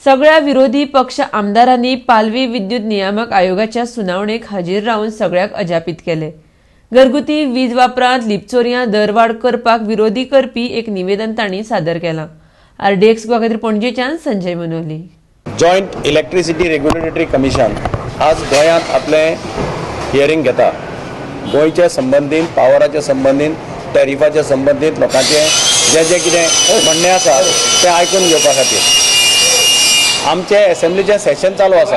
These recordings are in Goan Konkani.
सगळ्या विरोधी पक्ष आमदारांनी पालवी विद्युत नियामक आयोगाच्या सुनावणेक हाजीर रावन सगळ्याक अजापीत केले. घरगुती वीज वापरांत लिपचोरयां दरवाड करपाक विरोधी करपी एक निवेदन तांणी सादर केलां. आरडीएक्स गोवा खातीर पणजेच्यान Sanjay Manoli. Joint electricity regulatory commission आज गोंयांत आपलें हियरींग घेता. गोंयच्या संबंदीत, पावराच्या संबंदीत, टॅरिफाच्या संबंदीत लोकांचें जें जें कितें म्हणणें आसा तें आयकून घेवपा खातीर. आमचें एसेंब्लीचें सेशन चालू आसा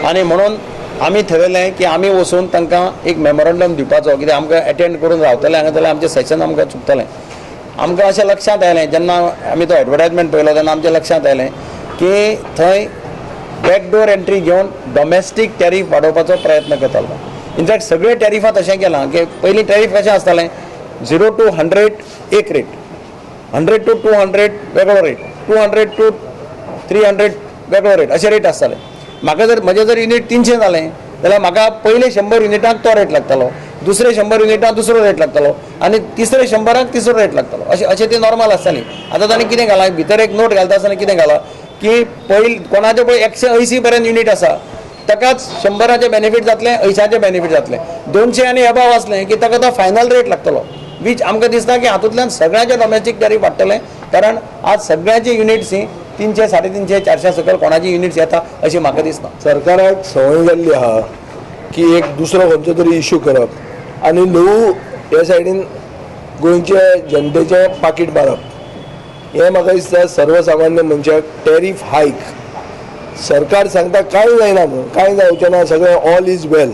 आनी म्हणून आमी थरयलें की आमी वचून तांकां एक मेमोरंडम दिवपाचो, कित्याक आमकां एटेंड करून रावतले हांगा जाल्यार आमचें सेशन आमकां चुकतलें. आमकां अशें लक्षांत आयलें, जेन्ना आमी तो एडवर्टायजमेंट पळयलो तेन्ना आमच्या लक्षांत आयलें की थंय बॅकडोर एंट्री घेवन डॉमेस्टीक टॅरीफ वाडोवपाचो प्रयत्न करतालो. इनफॅक्ट सगळे टॅरिफां तशें केलां की पयलीं टॅरीफ कशें आसतालें, 0 टू 100 एक रेट, 100 टू 200 वेगळो रेट, 200 टू 300 वेगळो रेट, अशे रेट आसताले. म्हाका जर म्हजें जर युनीट 300 जालें जाल्यार म्हाका पयले 100 युनिटाक तो रेट लागतालो, दुसरे 100 युनिटाक दुसरो रेट लागतालो आनी तिसरे 100राक तिसरो रेट लागतालो. अशें अशें ती नॉर्मल आसताली. आतां ताणें कितें घालां भितर, एक नोट घालता आसतना कितें घालां की पयल कोणाचे पळय 180 पर्यंत युनीट आसा ताकाच 100राचे बेनिफीट जातलें, 80चे बेनिफीट जातलें. 200 आनी एबाव आसलें की ताका तो फायनल रेट लागतलो, वीच आमकां दिसता की हातूंतल्यान सगळ्यांचे डॉमेस्टीक टॅरीफ वाडटलें, कारण आज सगळ्यांचे युनिट्स ही 300, 350, 400 सकयल कोणाची युनिट्स येता अशी म्हाका दिसना. सरकाराक संवय जाल्ली आहा की एक दुसरो खंयचो तरी इशू करप आनी ल्हवू ह्या सायडीन गोंयचे जनतेचें पाकीट मारप. हें म्हाका दिसता सर्वसामान्य मनशाक टॅरीफ हायक सरकार सांगता कांय जायना म्हणून, कांय जावचें ना, सगळें ऑल is वेल,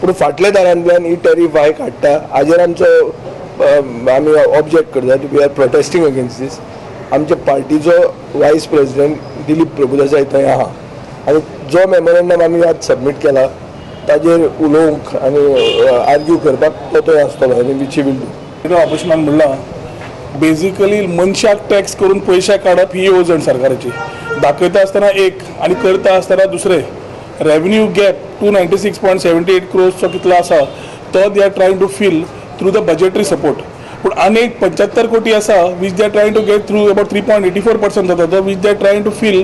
पूण फाटल्या दारांतल्यान ही टॅरीफ हायक हाडटा. हाजेर आमचो आमी ऑब्जेक्ट करतात. We are protesting against this. आमच्या पार्टीचो वायस प्रेसिडेंट दिलीप प्रभुदेसाय थंय आहा आनी जो मेमोरंडम आमी आज सबमीट केला ताजेर उलोवंक आनी आर्ग्यू करपाक तो थंय आसतलो आनी which will do. ऑपोजिशनान म्हणलां, बेजिकली मनशाक टॅक्स करून पयशे काडप ही येवजण सरकाराची. दाखयता आसतना एक आनी करता आसतना दुसरें. Revenue gap 296.78 क्रोर्सचो कितलो आसा तो they are trying to fill through the budgetary support, पूण आनी एक 75 कोटी आसा which they are trying to get through, about 3.84% जाता तो, which they are trying to fill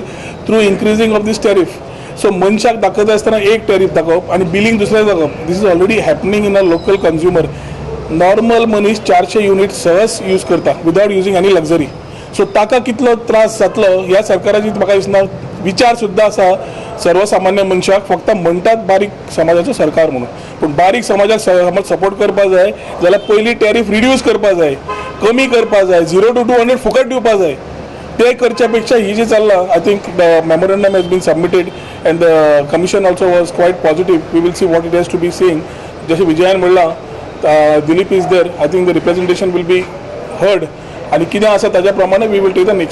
through increasing of this tariff. So मनशाक दाखयता आसतना एक टॅरीफ दाखोवप आनी बिलींग दुसरें दाखोवप, this is already happening in a local consumer. Normal मनीस 400 युनीट सहज यूज करता without using any luxury. So ताका कितलो त्रास जातलो ह्या सरकाराची म्हाका दिसना विचार सुद्दां आसा. सर्वसामान्य मनशाक फक्त म्हणटात बारीक समाजाचो सरकार म्हणून, पूण बारीक समाजाक समज सपोर्ट करपा जाय जाल्यार पयलीं टॅरीफ रिड्यूस करपा जाय, कमी करपा जाय, 0 टू 200 फुकट दिवपा जाय. ते करच्या पेक्षा ही जी चल्लां, I think the memorandum has been submitted and the commission also was quite positive. We will see what it has to be saying. जशें विजयान म्हणलां, Dilip is there. I think the representation will be heard आनी कितें आसा ताज्या प्रमाणे we will take the next.